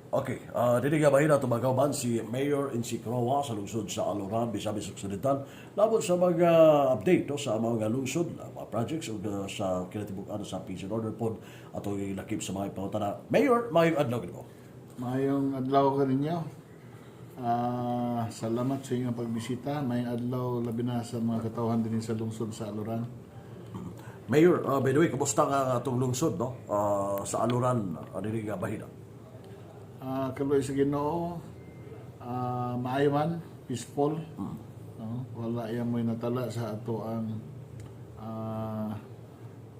Okay, dili nga bahin ato magauban si Mayor Insic Roa sa lungsod sa Aloran, Misamis Occidental, labot sa mga update, no, sa mga lungsod, mga projects ug sa kinatibuk-an sa peace and order pod ato ilakip sa mga ipangutana. Mayor, maayong adlaw mo. Maayong adlaw kaninyo. Salamat sa inyong pagbisita. Maayong adlaw labi na sa mga katawhan dinhi sa lungsod sa Aloran. Mayor, by the way, kumusta nga atong lungsod, no, sa Aloran, dili nga bahina? Kaluoy sa Ginoo, maayo man, peaceful. No? Wala yan mo'y natala sa ato ang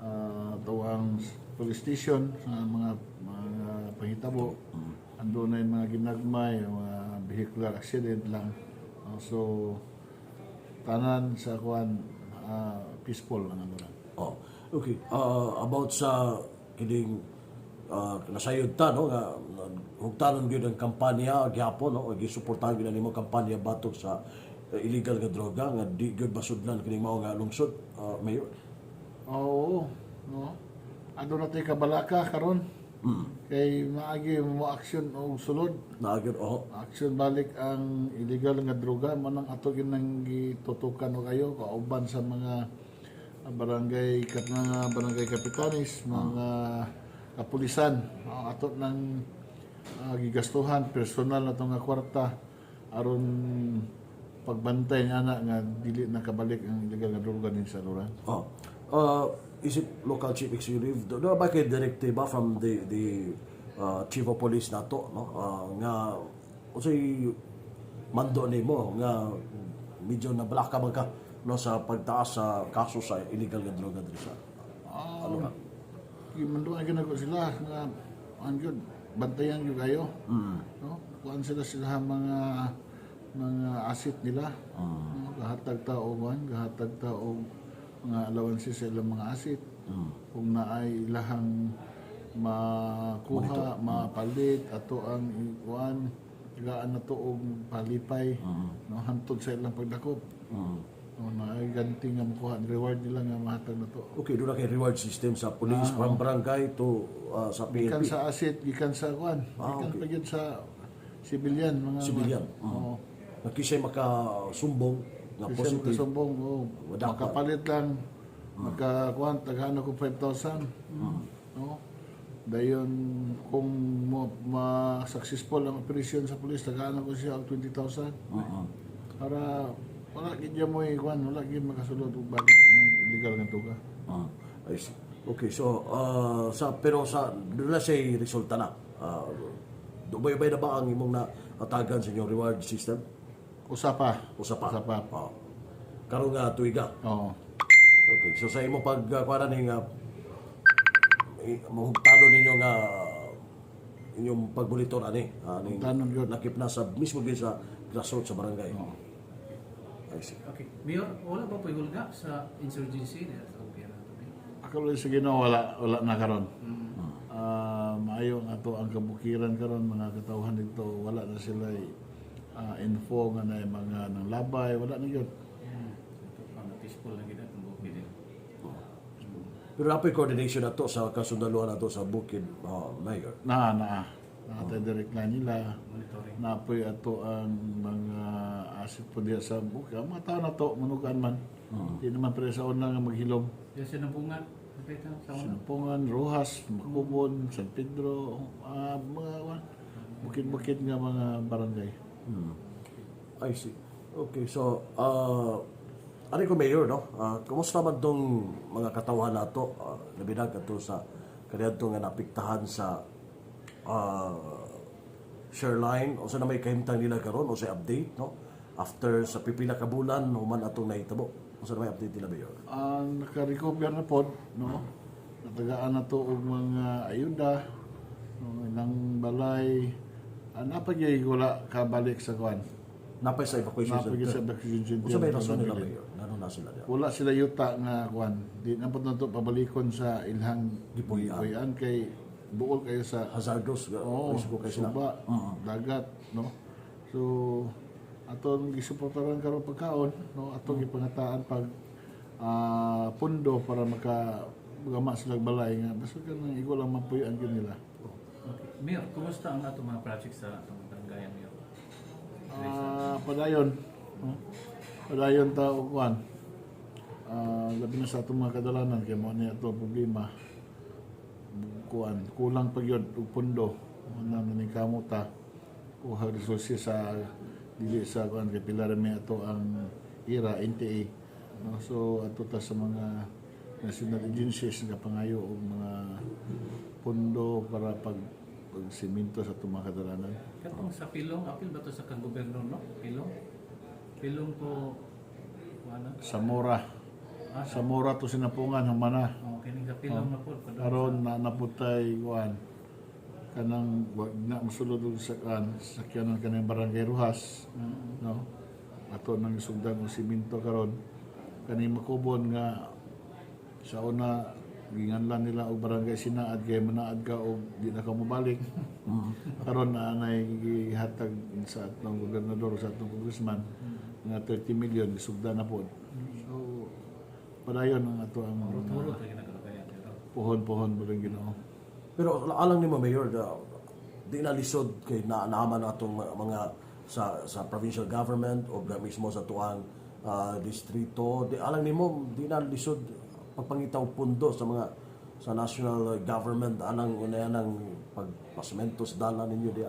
ato ang police station sa mga panghitabo. Ando na yung mga ginagmay, mga vehicular accident lang. No? So tanan sa kuan, peaceful ang Aloran. Oh, okay. About sa kining nasayod ta, no, nga hugtanon gyud ang kampanya gihapon, no, gisuportahan gyud nimo kampanya batok sa illegal nga droga nga di gyud masudlan kining mao nga lungsod, Mayor. Oo, no. Ando na tay kabalaka karon. Kay maagi mo aksyon og sulod. Naa gyud, oh. Aksyon balik ang illegal nga droga mo nang ato ginang gitutukan og ayo kauban sa mga barangay kat mga barangay kapitanes, mga kapulisan. No, ato nang gigastuhan personal na nga kwarta aron pagbantay nga ana nga dili nakabalik ang illegal nga droga din sa Aloran. Oh. Is it local chief executive? Do ba kay direktiba from the chief of police nato, no, nga unsay mando nimo nga medyo nabalaka man ka, no, sa pagtaas sa kaso sa illegal nga droga diri sa Aloran? Gimanduan gyud nako sila nga an gyud bantayan gyud kayo. No? Kuan sila sila mga asset nila. No? Gahatag ta og kuan, gahatag ta og mga allowances sa ilang mga asset. Kung naay ilahang makuha, mapalit ato ang kuan, tagaan na to og palipay, no, hantod sa ilang pagdakop. No, naay ganti nga makuha reward nila nga mahatag na to. Okay, doon na kay reward system sa police from barangay to sa Gikan PNP. Sa asset, gikan sa kuan, gikan pa gyud sa civilian mga Civilian. Oo. Nga kisay makasumbong nga Kasi positive. makasumbong, oo. Dapat. Makapalit lang, makakuan, taghan ako 5,000. No? Dayon kung mo ma-successful ang operation sa police, tagaan ako siya og 20,000. Para wala gid mo kuan, wala gid makasulod og balik ng illegal nga droga. I see. Okay, so sa pero sa doon na siya resulta na. Ubay-ubay na ba ang imong na atagan sa inyong reward system? Usa pa. Usa pa. Usa pa. Oh. Karon nga tuiga. Oo. Okay, so sa imong pag kuha ning mahugtanon ninyo nga inyong pagmonitor ani aning Hugtanon gyud. lakip na sa mismo gyud sa grassroots sa barangay. I see. Okay. Mayor, wala ba po hulga sa insurgency na sa Ubian na ito? Ako lang sa Ginoo, wala wala na karon. Maayo ang ato ang kabukiran karon, mga katawhan dito wala na sila info nga na mga nang labay, wala na gyud. Ito pa, peaceful na gid atong bukid. Eh. Pero napoy coordination na to sa kasundaluhan na to sa bukid, Mayor? Na na na direct line nila. Monitoring. Napoy ato ang mga asset po diya sa bukid. Ang mga tao na to manugan man. Di naman pre sa una nga maghilom. Diyan sa Nabungan, nakita sa una. Sinampongan, Rojas, Macubon, San Pedro, mga bukid-bukid nga mga barangay. I see. Okay, so, ano ko, Mayor, no? Kumusta man tong mga katawhan nato, labi na kadto sa kaniadto nga napiktahan sa Sherline, o sa na may kahimtang nila karon o sa update, no? After sa pipila ka bulan, human atong nahitabo. O sa na may update nila, Mayor? Ang naka-recover na pod, no? Natagaan na to og mga ayuda, no, ilang balay. Napa gyud wala kabalik sa kuan. Napay sa evacuation Napa gyud sa center. evacuation center. Unsa may rason nila, Mayor? Ngano na sila diya? Wala sila yuta nga kuan. Di na pod nato pabalikon sa ilhang Gipuy-an. gipuy-an kay buol kayo sa Hazardous, Oo, risgo kay sila. suba, dagat, no? So atong gisuportaran karon pagkaon, no? Atong gipangataan pag pundo para maka gama sila balay nga basta kanang igo lang mapuy-an gyud nila. Okay. Mayor, kumusta ang atong mga project sa atong barangayan, Mayor? Padayon. No? Padayon ta og kuan. Labi na sa atong mga kadalanan kay mao ni ato problema. Kuan, kulang pa gyud og pundo. Mao na ni kamuta kuha resources sa dili sa kuan kay pila ra may ato ang IRA, NTA. No? So ato ta sa mga national agencies nga pangayo og mga pundo para pag siminto sa atong mga kadalanan. Katong sa Pilong, apil ba to sa kang gobernador, no? Pilong? Pilong ko, wala. Zamora. Ah, Zamora to Sinapungan humana. Oh, kining sa Pilong na po. Padung. Karon na naputay kuan kanang wag na mosulod og sa kuan sakyanan kanang Barangay Ruhas, no, ato nang isugdan og simento karon kani Makubon nga sa una ginganlan nila og Barangay Sinaad kay manaad ka og di na ka mobalik. Karon na anay gihatag sa atong gobernador, sa atong congressman nga 30 million, gisugdan na pod. So padayon ang ato ang Hurot-hurot lagi nagkakayan. Pero Pohon-pohon mo rin Ginoo. Pero alang nimo, Mayor, di na lisod kay na naaman atong mga sa provincial government o mismo sa tuang distrito. Di alang nimo di na lisod pagpangita og pundo sa mga sa national government anang una anang pagpasemento sa dalan ninyo diya?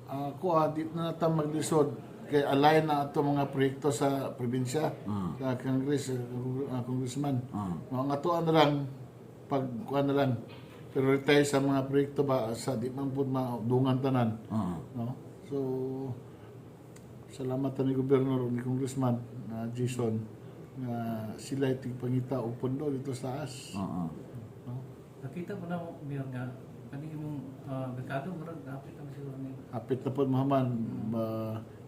Ako di na ta maglisod kay align na ato mga proyekto sa probinsya, sa Congress, congressman. No, ang ato na lang pag kuan na lang prioritize sa mga proyekto ba sa di man pud madungan tanan. No? So salamat ni gobernador, ni congressman na Jason nga sila tigpangita og pondo dito sa taas. No? Nakita ko na, Mayor, nga kani imong merkado, murag hapit na siguro ni. Apit na po mahaman ba,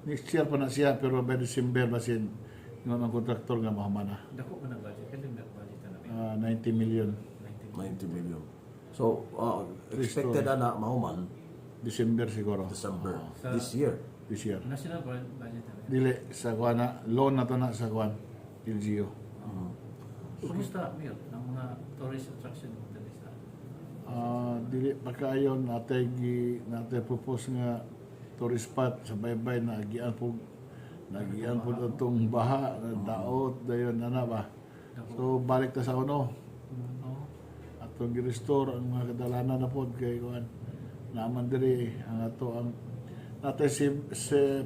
next year pa na siya, pero by December basin ingon ang kontraktor nga mahaman na. Dako pa na budget kasi may budget na namin. 90 million. 90. 90 million. So expected na na mahuman December siguro. December this year. This year. National budget na. Dili sa kuan na loan na to na sa kuan LGU. Kumusta, Mayor, ang mga tourist attraction dito sa Dili pa kaayo natay propose nga tourist spot sa Baybay na agian po atong baha na daot dayon ana ba. So balik ta sa uno. No? Atong gi-restore ang mga kadalanan na pod kay kuan naaman diri ang ato ang natay si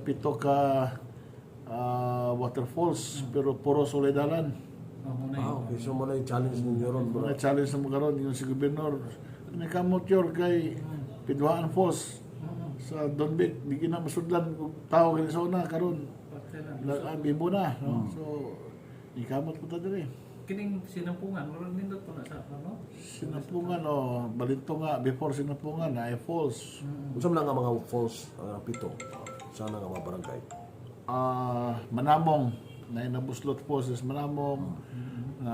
pito ka waterfalls pero puro sulay dalan. Oh, muna Ah, yun. okay. So mo na yung challenge ninyo ron, bro. Mga challenge na mo karon yung si gobernador. May kamot yor kay Pidwaan Falls sa Donbic, di gina masudlan kung tao kini sa una karon. Parte na. Bibo na, no? So ikamot ko ta diri. Kining Sinampungan, murag nindot po na sa ano? Sinapungan o Balinto nga before Sinapungan na ay falls. Unsa man lang ang mga falls ang pito? Sana nga mga barangay? Manamong na Nabuslot Falls is Manamong na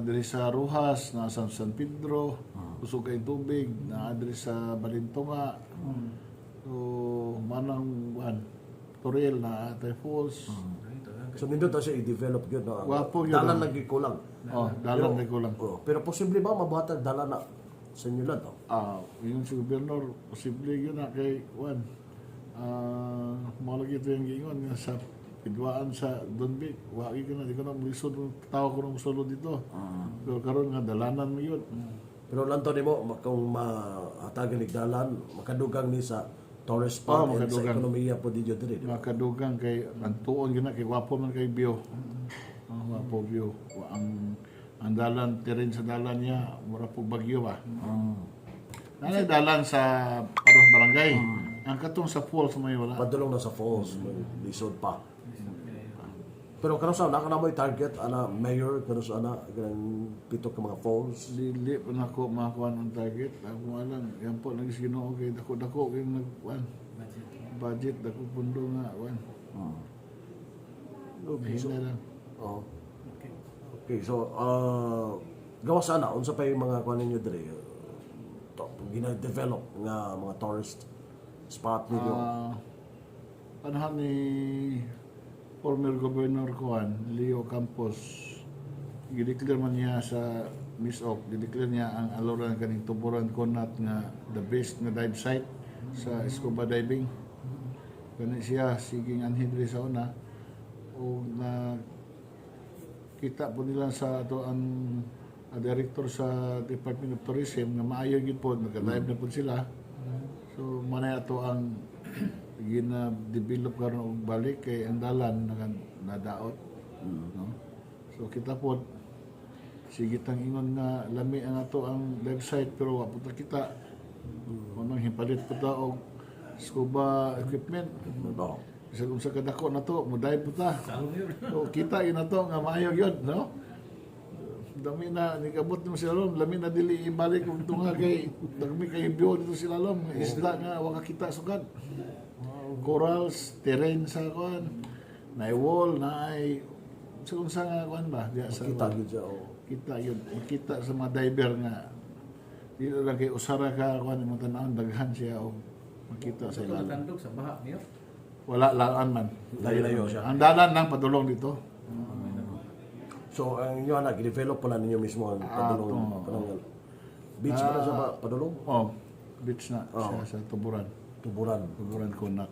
diri sa Ruhas na sa San Pedro, kusog kay tubig na diri sa Balintonga. So manang kuan Toril na atay falls. Ay, ito lang. So nindot na siya i-develop gyud no. Gwapo gyud, Dalan ah. lagi kulang. Oh, dalan na kulang. Oh, pero posible ba mabuhatan dalan na sa inyo lang, no? Yun si gobernador, posible yun na kay kuan. Mao lagi ito yung giingon nga sa Pidwaan sa Donbic, wa ko na di ko na mulisod tao ko na musulod dito. Pero karon nga dalanan mo yun. Pero lantaw nimo kung mahatagan ni dalan, makadugang ni sa tourist spot Oh, and sa makadugang. ekonomiya po dito diri, di ba? Makadugang kay ang tuon gyud na kay gwapo man kay view. Oh, gwapo view. Wa ang dalan terrain sa dalan niya mura pug bagyo ba. Nanay dalan sa Paros Barangay. Ang katong sa falls may wala. Padulong na sa falls, may lisod pa. Pero karon sa naka na mo target ana, Mayor, karon sa ana kanang pito ka mga falls? Dili pa nako makakuha ang target. Ako alam, yan po nagis Ginoo kay dako-dako kay nagkuan. Budget. Budget dako pundo nga kuan. Okay, so, Hinay lang. oh. Okay. Okay, so gawas ana unsa pa yung mga kuan ninyo diri? Gina-develop nga mga tourist spot ninyo? Panahon ni former Governor Kuan, Leo Campos, gideclare man niya sa Miss Ok, gideclare niya ang Aluran kaning Tuburan Conat nga the best nga dive site sa scuba diving. Gani siya siging anhi diri sa una o na kita po nila sa ato ang director sa Department of Tourism nga maayo gyud po nagka-dive na po sila. So manay ato ang gina-develop karon og balik kay ang dalan nadaot. No? So kita po sige tang ingon nga lami ang ato ang website pero wa po ta kita. Unang hipalit po ta og scuba equipment. No. Bisag unsa kadako na to, mo dive po ta. Salong yun. So, kita yun na to nga maayo yun, no? Dami na, nikabot mo sila lom, lami na dili ibalik kung tunga kay, dami kay view dito sila lom, isda nga, waka kita sugad. Corals, terrain sa kuan, naay wall, naay, sa unsa nga kuan ba? Diya sa Kita gyud siya, oh. Kita yun, makita sa mga diver nga, dito lang kay usara ka kuan imong tan-awon daghan siya og makita sa Ito ilalim. natandog sa baha, Mayor. Wala laan man. Layo-layo siya. Ang dalan lang padulong dito. So ang inyo anak, i-develop pala ninyo mismo ang padulong, padulong beach ba na siya ba? Padulong? Oh, beach na siya sa Tuburan. Tuburan. Tuburan Kunak.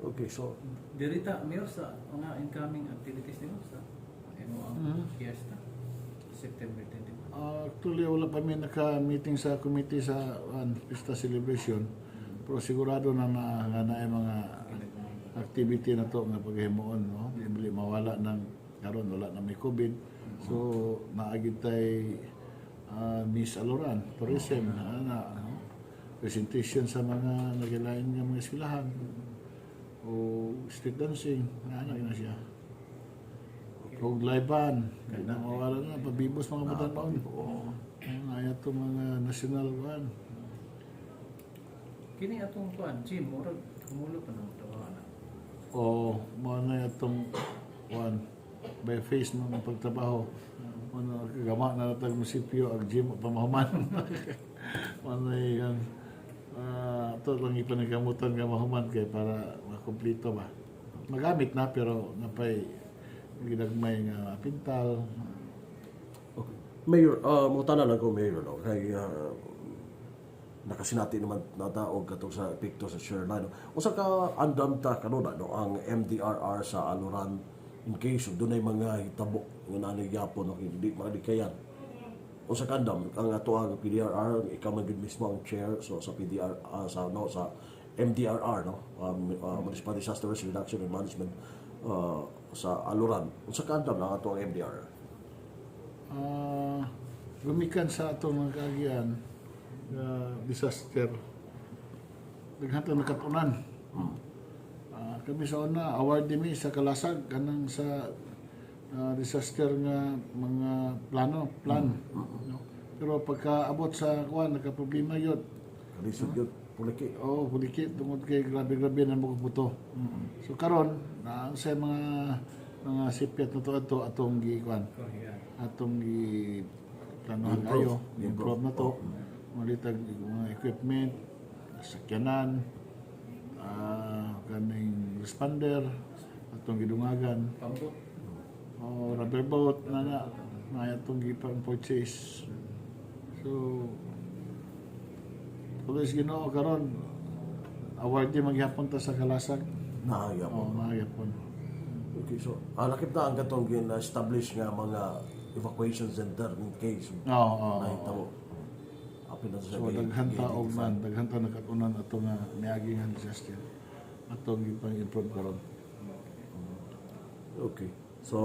Okay, so Dirita, Mayor, sa mga incoming activities nimo sa imo ang fiesta September 21. Actually, wala pa mi naka-meeting sa committee sa Pista Celebration. Pero sigurado na na, nga na ay mga activity na to nga paghimuon, no? Di bali mawala ng karon wala na may COVID. So, naagid tay Miss Aloran, tourism, na, no? Presentation sa mga nagilain nga mga eskwelahan o street dancing, na na siya. Og live band, di na mawala na, pabibos mga batan. Oo. Ay ato mga national one. Kini atong kuan, gym, murag kumulo pa nang tawa na. O mo na atong one by face ng pagtrabaho. Ano gama na natag munisipyo ang gym pamahuman. Ano yan. Ito lang ipanagamutan nga mahuman kay para makumpleto ba. Magamit na pero napay ginagmay nga pintal. Okay. Mayor, mutana lang ko, Mayor, no? Kay nakasinati naman nata og katong sa epekto sa Sherline, no? Usa ka andam ta karon, no, ang MDRR sa Aluran in case of dunay mga hitabo nga naanay gyapon, no, kay di makadikayan. Usa ka andam ang ato ang PDRR, ikaw man gyud mismo ang chair so sa PDR, sa, no, sa MDRR, no, Municipal Disaster Risk Reduction and Management sa Aluran. Usa ka andam ang ato ang MDRR? Gumikan sa atong mga kaagian nga disaster, daghan ta nakatunan. Kami sa una award mi sa kalasag kanang sa disaster nga mga plano plan, no? Pero pagka abot sa kuan nagka problema yun. Kalisod gyud puliki. Oh, puliki tungod kay grabe-grabe na mga buto. So karon na sa mga sipyat na to ato atong gi kuan Korea. Atong gi planuhan Improve. kayo, improve na to. Malitag mga equipment, sakyanan, kaning responder, atong gidungagan, Pambot. O rubber boat na na, na atong gipang purchase. So, tuloy sa Ginoo karon award di maghapon ta sa kalasag. Na gyapon. O, maghapon. Okay, so lakip na ang katong gin-establish nga mga evacuation center in case Oo. nahitabo. Apil na sa So daghan ta og man, daghan ta nakatunan ato nga miagi nga disaster. Atong gipang improve karon. Okay. So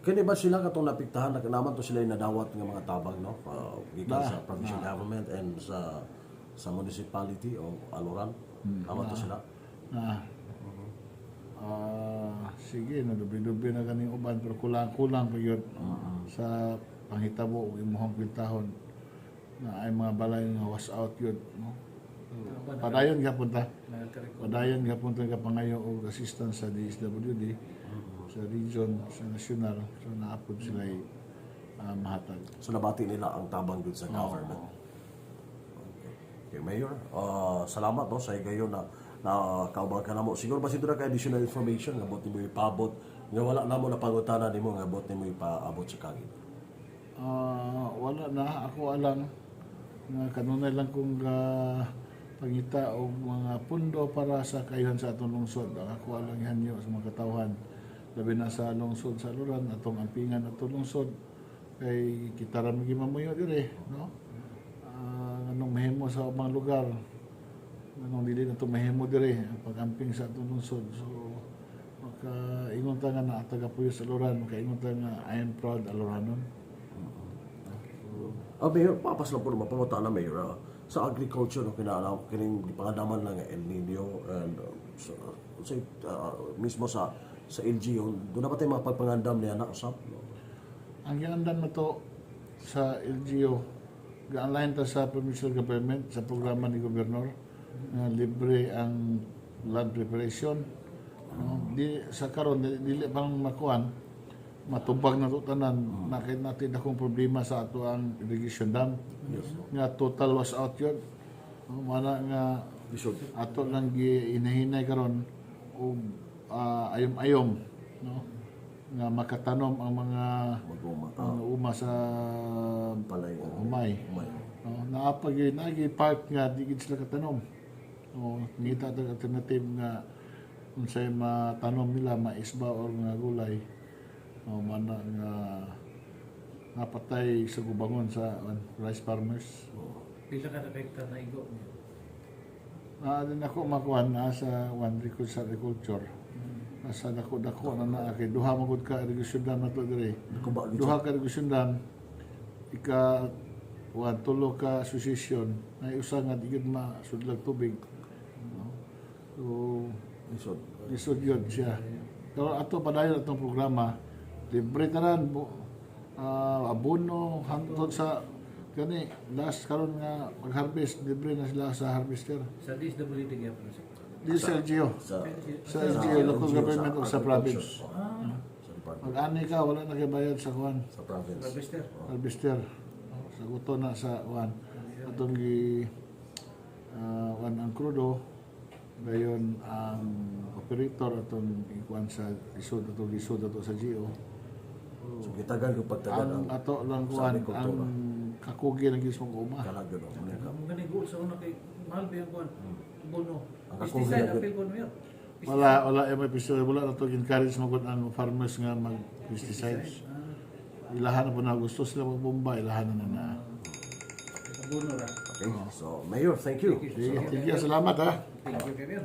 kini ba sila katong napiktahan na naman to sila yung nadawat nga mga tabang, no? Gikan sa provincial government and sa municipality o Aluran. Naman to sila. Na sige, nadubi-dubi na kaning uban pero kulang-kulang pa yun sa panghitabo ug imong kwintahon na ay mga balay nga wash out yun, no? So, padayon gyapon ta. Nagka-record. Padayon gyapon ta pangayo og assistance sa DSWD, sa region, sa national, so naapod sila mahatag. So nabati nila ang tabang gud sa government. Okay. Okay, Mayor, salamat, no, sa higayon na na kaubang ka namo. Siguro ba na ka additional information nga bot nimo ipabot nga wala namo na pangutana nimo nga bot nimo ipaabot sa kagid? Ah, wala na ako alang nga kanunay lang kong pangita og mga pundo para sa kayuhan sa atong lungsod. Ang ako alang ihanyo sa mga katawhan, labi na sa lungsod sa Aluran, atong ampingan atong lungsod kay kita ra man mamuyo dire, no? Ah, anong mahimo sa ubang lugar, anong dili na to mahimo dire ang pag-amping sa atong lungsod? So makaingon ta nga naa ta gapuyo sa Aluran, makaingon ta nga I am proud Aluranon. Ah, Mayor, papas lang po naman, pamuta na, Mayor. Sa agriculture, no, kinaalam, kining gipangandaman lang nga El Nino and sa, mismo sa LGU, doon na ba tayo mga pagpangandam niya na usap? No? Ang giandan na to sa LGU, gaanlain ta sa provincial government sa programa ni Gobernador nga libre ang land preparation. No? Di, sa karon dili pang makuan, matubag na to tanan na kay natin akong problema sa ato ang irrigation dam nga total wash out yun. No, mana nga Lisod. ato lang giinahinay karon og ayom-ayom, no, nga makatanom ang mga Mag-uma. mga uma sa Palay. Humay. Humay. No, naa pa gyud naagi part nga di gid sila katanom. No, ngita tag alternative nga unsay matanom nila, mais ba or mga gulay. No, mana nga napatay sa gubangon sa rice farmers. Pila ka na hektar na igo niya? Naa din ako makuan na sa one record sa agriculture. Nasa dako-dako na naa kay duha man gud ka irrigation dam nato dire. Kuba gid. Duha ka irrigation dam, ika kuan tulo ka association na usa nga di gid masudlag tubig. No? So Lisod. Lisod yun siya. Pero ato padayon atong programa, libre tanan abono hangtod sa kani last karon nga pag-harvest, libre na sila sa harvester. Sa DSWD gyapon sa. Di sa LGU. Sa, Sa LGU, local LGU, government o sa agriculture. province. Ah, Sa department. Mag-ani ka, wala na kay bayad sa kuan, Sa province. Harvester. Harvester. Sa guto na sa kuan. Atong gi kuan ang krudo, dayon ang operator atong ikuan sa isod atong isod ato sa GO. So gitagan ko pagtagan Ang ang ato lang sa kuan agrikultura. ang kakugi ng gismong uma. Kalag yun. Oh, muna ka. Ang gani goal sa una kay mahal ba yung kuan? Bono. Ang kakugi Pesticide na gyud. apil ko, Mayor. Wala wala ay may pesticide, wala na to encourage mo gud ang farmers nga mag pesticides. Ah, Ilahan na po na gusto sila magbomba, ilahan na na na. Bono ra. Okay. So, Mayor, thank you. Sige, thank you, salamat ha. Thank you, Mayor.